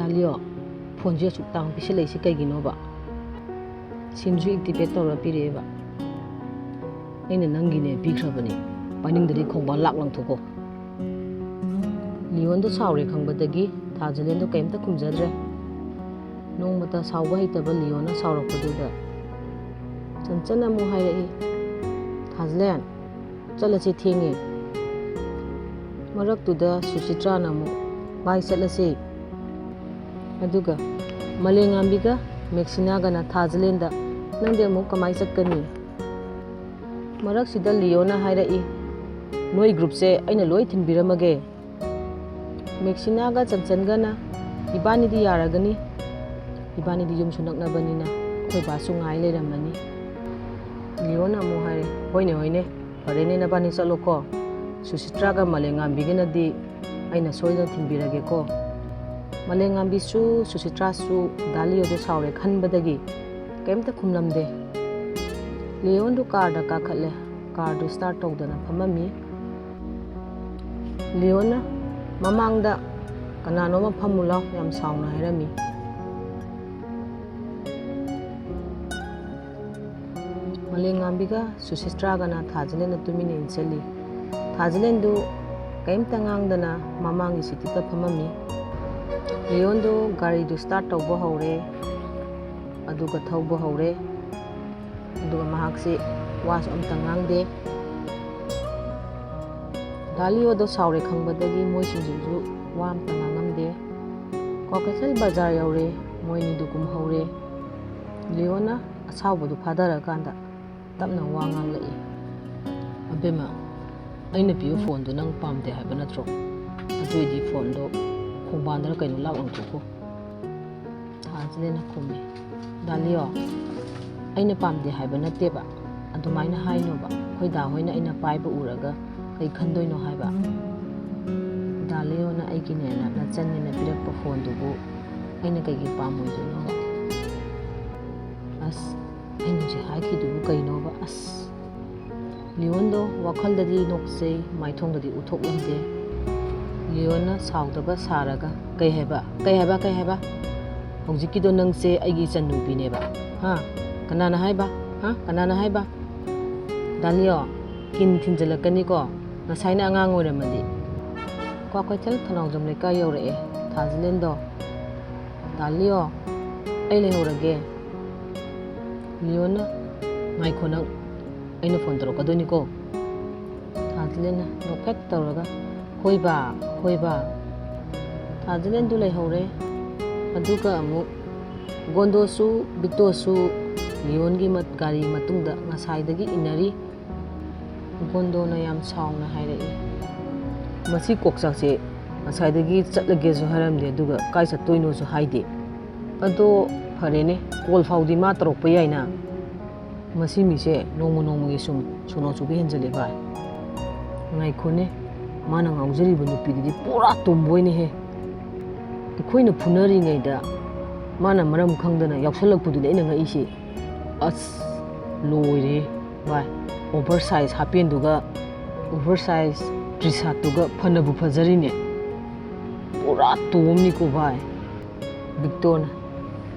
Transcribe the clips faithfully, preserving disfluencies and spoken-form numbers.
ꯗꯥꯂꯤꯌꯣ, ꯐꯣꯟꯁꯦ ꯑꯁꯨꯛ ꯇꯥꯡ ꯄꯤꯁꯤꯜꯂꯛꯏꯁꯦ ꯀꯩꯒꯤꯅꯣꯕ? ꯁꯤꯝꯁꯨ ꯑꯦꯛꯇꯤꯚꯦꯠ ꯇꯧꯔ ꯄꯤꯔꯛꯑꯦꯕ꯫ ꯑꯩꯅ ꯅꯪꯒꯤꯅꯦ ꯄꯤꯈ꯭ꯔꯕꯅꯦ, ꯄꯥꯏꯅꯤꯡꯗꯗꯤ ꯈꯣꯡꯕꯥꯟ ꯂꯥꯛ ꯂꯪꯊꯣꯛꯀꯣ꯫ ꯂꯤꯌꯣꯟꯗꯣ ꯁꯥꯎꯔꯦ ꯈꯪꯕꯗꯒꯤ ꯊꯥꯖꯂꯦꯟꯗꯣ ꯀꯩꯝꯇ ꯈꯨꯝꯖꯗ꯭ꯔꯦ꯫ ꯅꯣꯡꯃꯇ ꯁꯥꯎꯕ ꯍꯩꯇꯕ ꯂꯤꯌꯣꯟꯅ ꯁꯥꯎꯔꯛꯄꯗꯨꯗ ꯆꯟꯆꯟꯅ ꯑꯃꯨꯛ ꯍꯥꯏꯔꯛꯏ, ꯊꯥꯖꯂꯦꯟ, ꯆꯠꯂꯁꯤ, ꯊꯦꯡꯉꯦ꯫ ꯃꯔꯛꯇꯨꯗ ꯁꯨꯁꯤꯇ꯭ꯔꯥꯅ ꯑꯃꯨꯛ, ꯚꯥꯏ, ꯆꯠꯂꯁꯤ꯫ ꯑꯗꯨꯒ ꯃꯂꯦꯉꯥꯝꯕꯤꯒ ꯃꯦꯛꯁꯤꯅꯥꯒꯅ ꯊꯥꯖꯂꯦꯟꯗ, ꯅꯪꯗꯤ ꯑꯃꯨꯛ ꯀꯃꯥꯏ ꯆꯠꯀꯅꯤ? ꯃꯔꯛꯁꯤꯗ ꯂꯤꯌꯣꯅ ꯍꯥꯏꯔꯛꯏ, ꯅꯣꯏ ꯒ꯭ꯔꯨꯞꯁꯦ ꯑꯩꯅ ꯂꯣꯏ ꯊꯤꯟꯕꯤꯔꯝꯃꯒꯦ꯫ ꯃꯦꯛꯁꯤꯅꯥꯒ ꯆꯟꯆꯟꯒꯅ, ꯏꯕꯥꯅꯤꯗꯤ ꯌꯥꯔꯒꯅꯤ, ꯏꯕꯥꯅꯤꯗꯤ ꯌꯨꯝꯁꯨ ꯅꯛꯅꯕꯅꯤꯅ ꯑꯩꯈꯣꯏ ꯕꯥꯁꯨ ꯉꯥꯏ ꯂꯩꯔꯝꯃꯅꯤ꯫ ꯂꯤꯌꯣꯅ ꯑꯃꯨꯛ ꯍꯥꯏꯔꯦ, ꯍꯣꯏꯅꯦ, ꯍꯣꯏꯅꯦ, ꯐꯔꯦꯅꯦ, ꯅꯕꯥꯅꯤ ꯆꯠꯂꯣꯀꯣ꯫ ꯁꯨꯁꯤꯇ꯭ꯔꯥꯒ ꯃꯂꯦꯉꯥꯝꯕꯤꯒꯅꯗꯤ ꯑꯩꯅ ꯁꯣꯏꯗꯅ ꯊꯤꯟꯕꯤꯔꯒꯦꯀꯣ꯫ ꯃꯂꯦꯉꯥꯝꯕꯤꯁꯨ ꯁꯨꯁꯤꯇ꯭ꯔꯥꯁꯨ ꯗꯥ ꯂꯤꯌꯣꯗꯣ ꯁꯥꯎꯔꯦ ꯈꯟꯕꯗꯒꯤ ꯀꯩꯝꯇ ꯈꯨꯝꯂꯝꯗꯦ꯫ ꯂꯤꯌꯣꯟꯗꯨ ꯀꯥꯔꯗ ꯀꯥꯈꯠꯂꯦ꯫ ꯀꯥꯔꯗꯨ ꯁ꯭ꯇꯥꯔꯠ ꯇꯧꯗꯅ ꯐꯝꯃꯝꯃꯤ꯫ ꯂꯤꯌꯣꯟꯅ ꯃꯃꯥꯡꯗ ꯀꯅꯥꯅꯣꯝꯃ ꯐꯝꯃꯨ ꯂꯥꯎ ꯌꯥꯝ ꯁꯥꯎꯅ ꯍꯥꯏꯔꯝꯃꯤ꯫ ꯃꯂꯦꯉꯥꯝꯕꯤꯒ ꯁꯨꯁꯤꯇ꯭ꯔꯥꯒꯅ ꯊꯥꯖꯂꯦꯟꯗ ꯇꯨꯃꯤꯟꯅ ꯏꯟꯁꯤꯜꯂꯤ꯫ ꯊꯥꯖꯂꯦꯟꯗꯨ ꯀꯔꯤꯝꯇ ꯉꯥꯡꯗꯅ ꯃꯃꯥꯡꯒꯤ ꯁꯤꯠꯇꯨꯗ ꯐꯝꯃꯝꯃꯤ꯫ ꯂꯤꯌꯣꯟꯗꯨ ꯒꯥꯔꯤꯗꯨ ꯁ꯭ꯇꯥꯔꯠ ꯇꯧꯕ ꯍꯧꯔꯦ, ꯑꯗꯨꯒ ꯊꯧꯕ ꯍꯧꯔꯦ꯫ ꯑꯗꯨꯒ ꯃꯍꯥꯛꯁꯤ ꯋꯥꯁꯨ ꯑꯝꯇ ꯉꯥꯡꯗꯦ꯫ ꯗꯥ ꯂꯤꯌꯣꯗꯣ ꯁꯥꯎꯔꯦ ꯈꯪꯕꯗꯒꯤ ꯃꯣꯏꯁꯤꯡꯗꯨꯁꯨ ꯋꯥ ꯑꯝꯇ ꯉꯥꯡꯉꯝꯗꯦ꯫ ꯀ꯭ꯋꯥꯀꯩꯊꯦꯜ ꯕꯖꯥꯔ ꯌꯧꯔꯦ, ꯃꯣꯏꯅꯤꯗꯨ ꯀꯨꯝꯍꯧꯔꯦ꯫ ꯂꯤꯌꯣꯅ ꯑꯁꯥꯎꯕꯗꯨ ꯐꯥꯊꯔꯀꯥꯟꯗ ꯇꯞꯅ ꯋꯥ ꯉꯥꯡꯂꯛꯏ꯫ ꯑꯕꯦꯝꯃ, ꯑꯩꯅ ꯄꯤꯕ ꯐꯣꯟꯗꯨ ꯅꯪ ꯄꯥꯝꯗꯦ ꯍꯥꯏꯕ ꯅꯠꯇ꯭ꯔꯣ? ꯑꯗꯨꯏꯗꯤ ꯐꯣꯟꯗꯣ ꯈꯣꯡꯕꯥꯟꯗꯔ ꯀꯩꯅꯣ ꯂꯥꯛ ꯂꯪꯊꯣꯛꯈꯣ꯫ ꯊꯥꯖꯂꯦꯟꯅ ꯈꯨꯝꯃꯤ, ꯗꯥ ꯂꯤꯌꯣ, ꯑꯩꯅ ꯄꯥꯝꯗꯦ ꯍꯥꯏꯕ ꯅꯠꯇꯦꯕ, ꯑꯗꯨꯃꯥꯏꯅ ꯍꯥꯏꯅꯣꯕ, ꯑꯩꯈꯣꯏ ꯗꯥ ꯍꯣꯏꯅ ꯑꯩꯅ ꯄꯥꯏꯕ ꯎꯔꯒ ꯀꯩ ꯈꯟꯗꯣꯏꯅꯣ ꯍꯥꯏꯕ? ꯗꯥ ꯂꯤꯌꯣꯅ ꯑꯩꯒꯤꯅꯦꯅ ꯅꯆꯟꯅꯦꯅ ꯄꯤꯔꯛꯄ ꯐꯣꯟꯗꯨꯕꯨ ꯑꯩꯅ ꯀꯩꯒꯤ ꯄꯥꯝꯃꯣꯏꯗꯣꯏꯅꯣꯕ? ꯑꯁ, ꯑꯩꯅ ꯍꯧꯖꯤꯛ ꯍꯥꯏꯈꯤꯗꯨꯕꯨ ꯀꯩꯅꯣꯕ? ꯑꯁ꯫ ꯂꯤꯌꯣꯟꯗꯣ ꯋꯥꯈꯜꯗꯗꯤ ꯅꯣꯛꯆꯩ, ꯃꯥꯏꯊꯣꯡꯗꯗꯤ ꯎꯠꯊꯣꯛꯂꯝꯗꯦ꯫ ꯂꯤꯌꯣꯟꯅ ꯁꯥꯎꯗꯕ ꯁꯥꯔꯒ, "ꯀꯩ ꯍꯥꯏꯕ? ꯀꯩ ꯍꯥꯏꯕ? ꯀꯩ ꯍꯥꯏꯕ? ꯍꯧꯖꯤꯛꯀꯤꯗꯣ ꯅꯪꯁꯦ ꯑꯩꯒꯤ ꯏꯆꯟꯅꯨꯄꯤꯅꯦꯕ? ꯍꯥ? ꯀꯅꯥꯅ ꯍꯥꯏꯕ? ꯍꯥ? ꯀꯅꯥꯅ ꯍꯥꯏꯕ?" "ꯗꯥꯂꯤꯌꯣ, ꯀꯤꯟ ꯊꯤꯟꯖꯤꯜꯂꯛꯀꯅꯤꯀꯣ, ꯉꯁꯥꯏꯅ ꯑꯉꯥꯡ ꯑꯣꯏꯔꯝꯃꯗꯤ꯫" ꯀ꯭ꯋꯥꯀꯩꯊꯦꯜ ꯊꯧꯅꯥꯎꯖꯝ ꯂꯩꯀꯥꯏ ꯌꯧꯔꯛꯑꯦ ꯊꯥꯖꯂꯦꯟꯗꯣ꯫ "ꯗꯥꯂꯤꯌꯣ, ꯑꯩ ꯂꯩꯍꯧꯔꯒꯦ꯫" ꯂꯤꯌꯣꯟꯅ, "ꯉꯥꯏꯈꯣ ꯅꯪ, ꯑꯩꯅ ꯐꯣꯟ ꯇꯧꯔꯛꯀꯗꯣꯏꯅꯤꯀꯣ꯫" ꯊꯥꯖꯂꯦꯟꯅ ꯅꯣꯛꯐꯦꯠ ꯇꯧꯔꯒ, "ꯍꯣꯏ ꯕꯥ, ꯍꯣꯏ ꯕꯥ꯫" ꯊꯥꯖꯂꯦꯟꯗꯨ ꯂꯩꯍꯧꯔꯦ꯫ ꯑꯗꯨꯒ ꯑꯃꯨꯛ ꯒꯣꯟꯗꯣꯁꯨ ꯕꯤꯛꯇꯣꯁꯨ ꯂꯤꯌꯣꯟꯒꯤ ꯃꯠ-, ꯒꯥꯔꯤ ꯃꯇꯨꯡꯗ ꯉꯁꯥꯏꯗꯒꯤ ꯏꯟꯅꯔꯤ꯫ ꯒꯣꯟꯗꯣꯅ ꯌꯥꯝ ꯁꯥꯎꯅ ꯍꯥꯏꯔꯛꯏ, "ꯃꯁꯤ ꯀꯣꯛꯆꯥꯛꯁꯦ ꯉꯁꯥꯏꯗꯒꯤ ꯆꯠꯂꯒꯦꯁꯨ ꯍꯥꯏꯔꯝꯗꯦ, ꯑꯗꯨꯒ ꯀꯥꯏ ꯆꯠꯇꯣꯏꯅꯣꯁꯨ ꯍꯥꯏꯗꯦ꯫ ꯑꯗꯣ ꯐꯔꯦꯅꯦ, ꯀꯣꯜ ꯐꯥꯎꯗꯤ ꯃꯥ ꯇꯧꯔꯛꯄ ꯌꯥꯏꯅ꯫ ꯃꯁꯤ ꯃꯤꯁꯦ ꯅꯣꯡꯃ ꯅꯣꯡꯃꯒꯤ ꯁꯨꯝ ꯁꯣꯅꯣ ꯆꯨꯕ ꯍꯦꯟꯖꯜꯂꯦ ꯚꯥꯏ꯫ ꯉꯥꯏꯈꯣꯅꯦ, ꯃꯥꯅ ꯉꯥꯎꯖꯔꯤꯕ ꯅꯨꯄꯤꯗꯨꯗꯤ ꯄꯨꯔꯥ ꯇꯣꯝꯕꯣꯏꯅꯦꯍꯦ꯫ ꯑꯩꯈꯣꯏꯅ ꯐꯨꯅꯔꯤꯉꯩꯗ ꯃꯥꯅ ꯃꯔꯝ ꯈꯪꯗꯅ ꯌꯥꯎꯁꯜꯂꯛꯄꯗꯨꯅꯦ ꯑꯩꯅ ꯉꯛꯏꯁꯦ꯫ ꯑꯁ, ꯂꯣꯏꯔꯦ ꯚꯥꯏ, ꯑꯣꯚꯔ ꯁꯥꯏꯖ ꯍꯥꯄꯦꯟꯗꯨꯒ ꯑꯣꯚꯔ ꯁꯥꯏꯖ ꯇꯤ ꯁꯥꯔꯠꯇꯨꯒ ꯐꯅꯕꯨ ꯐꯖꯔꯤꯅꯦ꯫ ꯄꯨꯔꯥ ꯇꯣꯝꯅꯤꯀꯣ ꯚꯥꯏ꯫" ꯕꯤꯛꯇꯣꯔꯅ,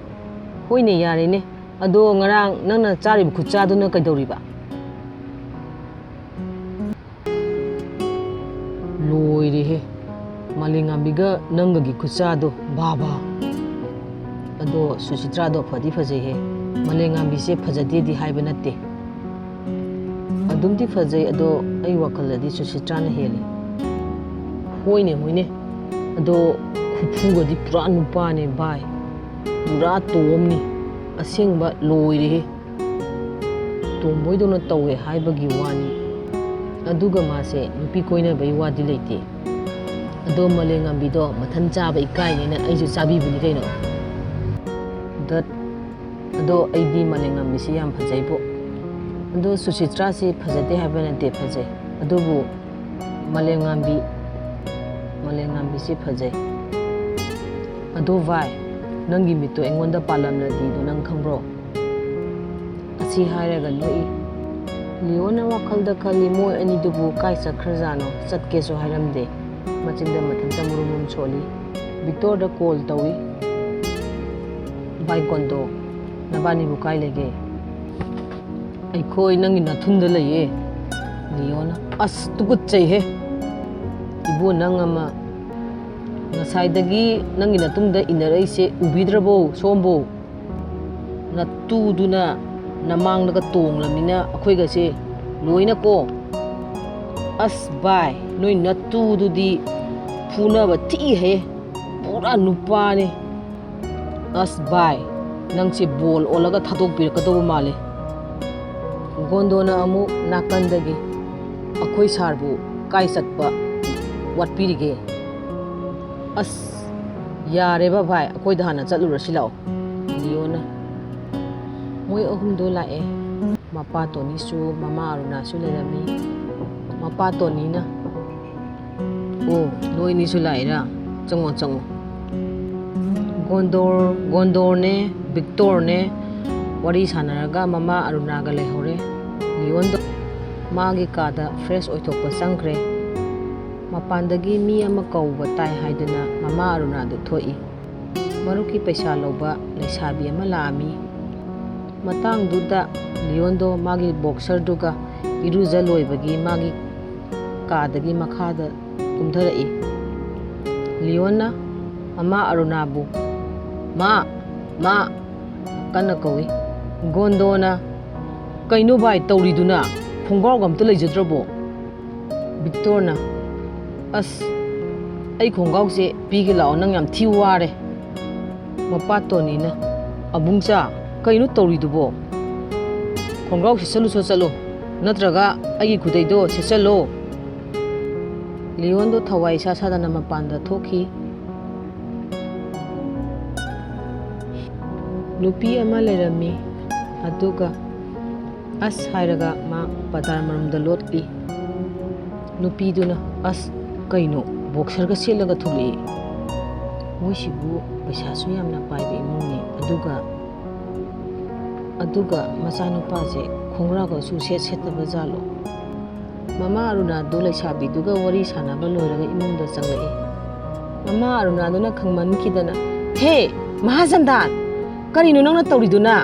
"ꯍꯣꯏꯅꯦ, ꯌꯥꯔꯦꯅꯦ꯫ ꯑꯗꯣ ꯉꯔꯥꯡ ꯅꯪꯅ ꯆꯥꯔꯤꯕ ꯈꯨꯠꯆꯥꯗꯨꯅ ꯀꯩꯗꯧꯔꯤꯕ?" "ꯂꯣꯏꯔꯦꯍꯦ, ꯃꯥꯂꯦꯝꯉꯥꯟꯕꯤꯒ ꯅꯪꯒꯒꯤ ꯈꯨꯠꯆꯥꯗꯣ, ꯕꯥ ꯕꯥ꯫ ꯑꯗꯣ ꯁꯨꯆꯤꯇ꯭ꯔꯥꯗꯣ ꯐꯗꯤ ꯐꯖꯩꯍꯦ꯫ ꯃꯥꯂꯦꯝꯉꯥꯟꯕꯤꯁꯦ ꯐꯖꯗꯦꯗꯤ ꯍꯥꯏꯕ ꯅꯠꯇꯦ꯫ ꯑꯗꯨꯝꯗꯤ ꯐꯖꯩ, ꯑꯗꯣ ꯑꯩ ꯋꯥꯈꯜꯗꯗꯤ ꯁꯨꯆꯤꯇ꯭ꯔꯥꯅ ꯍꯦꯜꯂꯤ꯫" "ꯍꯣꯏꯅꯦ, ꯍꯣꯏꯅꯦ꯫ ꯑꯗꯣ ꯈꯨꯐꯨꯒꯗꯤ ꯄꯨꯔꯥ ꯅꯨꯄꯥꯅꯦ ꯚꯥꯏ꯫ ꯄꯨꯔꯥ ꯇꯣꯝꯅꯤ꯫ ꯑꯁꯦꯡꯕ ꯂꯣꯏꯔꯦꯍꯦ꯫ ꯇꯣꯝꯕꯣꯏꯗꯧꯅ ꯇꯧꯋꯦ ꯍꯥꯏꯕꯒꯤ ꯋꯥꯅꯤ꯫ ꯑꯗꯨꯒ ꯃꯥꯁꯦ ꯅꯨꯄꯤ ꯀꯣꯏꯅꯕꯩ ꯋꯥꯗꯤ ꯂꯩꯇꯦ꯫ ꯑꯗꯣ ꯃꯥꯂꯦꯝꯉꯥꯟꯕꯤꯗꯣ ꯃꯊꯟ ꯆꯥꯕ ꯏꯀꯥꯏꯅꯦꯅ ꯑꯩꯁꯨ ꯆꯥꯕꯤꯕꯅꯤ ꯀꯩꯅꯣ꯫" "ꯗꯠ, ꯑꯗꯣ ꯑꯩꯗꯤ ꯃꯥꯂꯦꯝꯉꯥꯟꯕꯤꯁꯤ ꯌꯥꯝ ꯐꯖꯩꯕꯣ꯫ ꯑꯗꯣ ꯁꯨꯆꯤꯇ꯭ꯔꯥꯁꯤ ꯐꯖꯗꯦ ꯍꯥꯏꯕ ꯅꯠꯇꯦ, ꯐꯖꯩ꯫ ꯑꯗꯨꯕꯨ ꯃꯥꯂꯦꯝꯉꯥꯟꯕꯤ, ꯃꯥꯂꯦꯝꯉꯥꯟꯕꯤꯁꯤ ꯐꯖꯩ꯫ ꯑꯗꯣ ꯚꯥꯏ, ꯅꯪꯒꯤ ꯃꯤꯠꯇꯣ ꯑꯩꯉꯣꯟꯗ ꯄꯥꯜꯂꯝꯂꯗꯤꯗꯣ ꯅꯪ ꯈꯪꯕ꯭ꯔꯣ?" ꯑꯁꯤ ꯍꯥꯏꯔꯒ ꯅꯣꯛꯏ꯫ ꯂꯤꯌꯣꯅ ꯋꯥꯈꯜꯗ ꯈꯜꯂꯤ, "ꯃꯣꯏ ꯑꯅꯤꯗꯨꯕꯨ ꯀꯥꯏ ꯆꯠꯈ꯭ꯔꯖꯥꯠꯅꯣ? ꯆꯠꯀꯦꯁꯨ ꯍꯥꯏꯔꯝꯗꯦ꯫ ꯃꯆꯤꯟꯗ ꯃꯊꯟꯇ ꯃꯨꯔꯨꯝ ꯃꯨꯔꯨꯝ ꯁꯣꯜꯂꯤ꯫ ꯕꯤꯛꯇꯣꯔꯗ ꯀꯣꯜ ꯇꯧꯏ꯫ "ꯚꯥꯏ ꯒꯣꯟꯗꯣ, ꯅꯕꯥꯅꯤꯕꯨ ꯀꯥꯏ ꯂꯩꯒꯦ?" "ꯑꯩꯈꯣꯏ ꯅꯪꯒꯤ ꯅꯥꯊꯨꯟꯗ ꯂꯩꯌꯦ꯫" ꯂꯤꯌꯣꯅ, "ꯑꯁ, ꯇꯨꯀꯠꯆꯩꯍꯦ꯫ ꯏꯕꯣ, ꯅꯪ ꯑꯃ, ꯉꯁꯥꯏꯗꯒꯤ ꯅꯪꯒꯤ ꯅꯇꯨꯡꯗ ꯏꯟꯅꯔꯛꯏꯁꯦ ꯎꯕꯤꯗ꯭ꯔꯕꯣ ꯁꯣꯝꯕꯨ? ꯅꯇꯨꯗꯨꯅ ꯅꯃꯥꯡꯗꯒ ꯇꯣꯡꯂꯕꯅꯤꯅ ꯑꯩꯈꯣꯏꯒꯁꯦ ꯂꯣꯏꯅ ꯀꯣ꯫ ꯑꯁ ꯚꯥꯏ, ꯅꯣꯏ ꯅꯇꯨꯗꯨꯗꯤ ꯐꯨꯅꯕ ꯊꯤꯍꯦ, ꯄꯨꯔꯥ ꯅꯨꯄꯥꯅꯦ꯫ ꯑꯁ ꯚꯥꯏ, ꯅꯪꯁꯦ ꯕꯣꯜ ꯑꯣꯜꯂꯒ ꯊꯥꯗꯣꯛꯄꯤꯔꯛꯀꯗꯧꯕ ꯃꯥꯜꯂꯦ꯫" ꯒꯣꯟꯗꯣꯅ ꯑꯃꯨꯛ ꯅꯥꯀꯟꯗꯒꯤ, "ꯑꯩꯈꯣꯏ ꯁꯥꯔꯕꯨ ꯀꯥꯏ ꯆꯠꯄ ꯋꯥꯠꯄꯤꯔꯤꯒꯦ?" "ꯑꯁ, ꯌꯥꯔꯦꯕ ꯚꯥꯏ, ꯑꯩꯈꯣꯏꯗ ꯍꯥꯟꯅ ꯆꯠꯂꯨꯔꯁꯤ ꯂꯥꯛꯑꯣ꯫" ꯂꯤꯌꯣꯅ, ꯃꯣꯏ ꯑꯍꯨꯝꯗꯣ ꯂꯥꯛꯑꯦ꯫ ꯃꯄꯥ ꯇꯣꯅꯤꯁꯨ ꯃꯃꯥ ꯑꯔꯨꯅꯥꯁꯨ ꯂꯩꯔꯝꯃꯤ꯫ ꯃꯄꯥ ꯇꯣꯅꯤꯅ, "ꯑꯣ, ꯅꯣꯏꯅꯤꯁꯨ ꯂꯥꯛꯏꯔꯥ? ꯆꯪꯉꯣ, ꯆꯪꯉꯣ꯫" ꯒꯣꯟꯗꯣꯔ, ꯒꯣꯟꯗꯣꯔꯅꯦ, ꯕꯤꯛꯇꯣꯔꯅꯦ ꯋꯥꯔꯤ ꯁꯥꯟꯅꯔꯒ ꯃꯃꯥ ꯑꯔꯨꯅꯥꯒ ꯂꯩꯍꯧꯔꯦ꯫ ꯂꯤꯌꯣꯟꯗꯣ ꯃꯥꯒꯤ ꯀꯥꯗ ꯐ꯭ꯔꯦꯁ ꯑꯣꯏꯊꯣꯛꯄ ꯆꯪꯈ꯭ꯔꯦ꯫ ꯃꯄꯥꯟꯗꯒꯤ ꯃꯤ ꯑꯃ ꯀꯧꯕ ꯇꯥꯏ ꯍꯥꯏꯗꯨꯅ ꯃꯃꯥ ꯑꯔꯨꯅꯥꯗꯨ ꯊꯣꯛꯏ꯫ ꯃꯔꯨꯞꯀꯤ ꯄꯩꯁꯥ ꯂꯧꯕ ꯂꯩꯁꯥꯕꯤ ꯑꯃ ꯂꯥꯛꯑꯝꯃꯤ꯫ ꯃꯇꯥꯡꯗꯨꯗ ꯂꯤꯌꯣꯟꯗꯣ ꯃꯥꯒꯤ ꯕꯣꯛꯁꯔꯗꯨꯒ ꯏꯔꯨꯖ ꯂꯣꯏꯕꯒꯤ ꯃꯥꯒꯤ ꯀꯥꯗꯒꯤ ꯃꯈꯥꯗ ꯀꯨꯝꯊꯔꯛꯏ꯫ ꯂꯤꯌꯣꯟꯅ ꯃꯃꯥ ꯑꯔꯨꯅꯥꯕꯨ, "ꯃꯥ, ꯃꯥ!" ꯀꯟꯅ ꯀꯧꯏ꯫ ꯒꯣꯟꯗꯣꯅ, "ꯀꯩꯅꯣ ꯚꯥꯏ ꯇꯧꯔꯤꯗꯨꯅ? ꯈꯣꯡꯒ꯭ꯔꯥꯎꯒ ꯑꯝꯇ ꯂꯩꯖꯗ꯭ꯔꯕꯣ?" ꯕꯤꯛꯇꯣꯔꯅ, "ꯑꯁ, ꯑꯩ ꯈꯣꯡꯒ꯭ꯔꯥꯎꯁꯦ ꯄꯤꯒꯦ ꯂꯥꯛꯑꯣ, ꯅꯪ ꯌꯥꯝ ꯊꯤ ꯋꯥꯔꯦ꯫" ꯃꯄꯥ ꯇꯣꯅꯤꯅ, "ꯑꯕꯨꯡꯆꯥ, ꯀꯩꯅꯣ ꯇꯧꯔꯤꯗꯨꯕꯣ? ꯈꯣꯡꯒ꯭ꯔꯥꯎ ꯁꯦꯠꯆꯜꯂꯨ, ꯁꯦꯠꯆꯜꯂꯨ, ꯅꯠꯇ꯭ꯔꯒ ꯑꯩꯒꯤ ꯈꯨꯗꯩꯗꯣ ꯁꯦꯠꯆꯜꯂꯣ꯫" ꯂꯤꯌꯣꯟꯗꯣ ꯊꯋꯥꯏ ꯏꯁꯥ ꯁꯥꯗꯅ ꯃꯄꯥꯟꯗ ꯊꯣꯛꯈꯤ꯫ ꯅꯨꯄꯤ ꯑꯃ ꯂꯩꯔꯝꯃꯤ, ꯑꯗꯨꯒ ꯑꯁ ꯍꯥꯏꯔꯒ ꯃꯥ ꯕꯖꯥꯔ ꯃꯅꯨꯡꯗ ꯂꯣꯠꯂꯤ꯫ ꯅꯨꯄꯤꯗꯨꯅ, "ꯑꯁ, ꯀꯩꯅꯣ, ꯕꯣꯛꯁꯔꯒ ꯁꯦꯠꯂꯒ ꯊꯣꯛꯂꯛꯏ? ꯃꯣꯏꯁꯤꯕꯨ ꯄꯩꯁꯥꯁꯨ ꯌꯥꯝꯅ ꯄꯥꯏꯕ ꯏꯃꯨꯡꯅꯤ, ꯑꯗꯨꯒ, ꯑꯗꯨꯒ ꯃꯆꯥꯅꯨꯄꯥꯁꯦ ꯈꯣꯡꯒ꯭ꯔꯥꯎꯒ ꯁꯨꯡꯁꯦꯠ ꯁꯦꯠꯇꯕ ꯖꯥꯠꯂꯣ?" ꯃꯃꯥ ꯑꯔꯨꯅꯥꯗꯨ ꯂꯩꯁꯥꯕꯤꯗꯨꯒ ꯋꯥꯔꯤ ꯁꯥꯟꯅꯕ ꯂꯣꯏꯔꯒ ꯏꯃꯨꯡꯗ ꯆꯪꯂꯛꯏ꯫ ꯃꯃꯥ ꯑꯔꯨꯅꯥꯗꯨꯅ ꯈꯪꯃꯟꯈꯤꯗꯅ, "ꯍꯦ, ꯃꯍꯥꯖꯟꯗꯥꯟ! ꯀꯔꯤꯅꯣ ꯅꯪꯅ ꯇꯧꯔꯤꯗꯨꯅ?"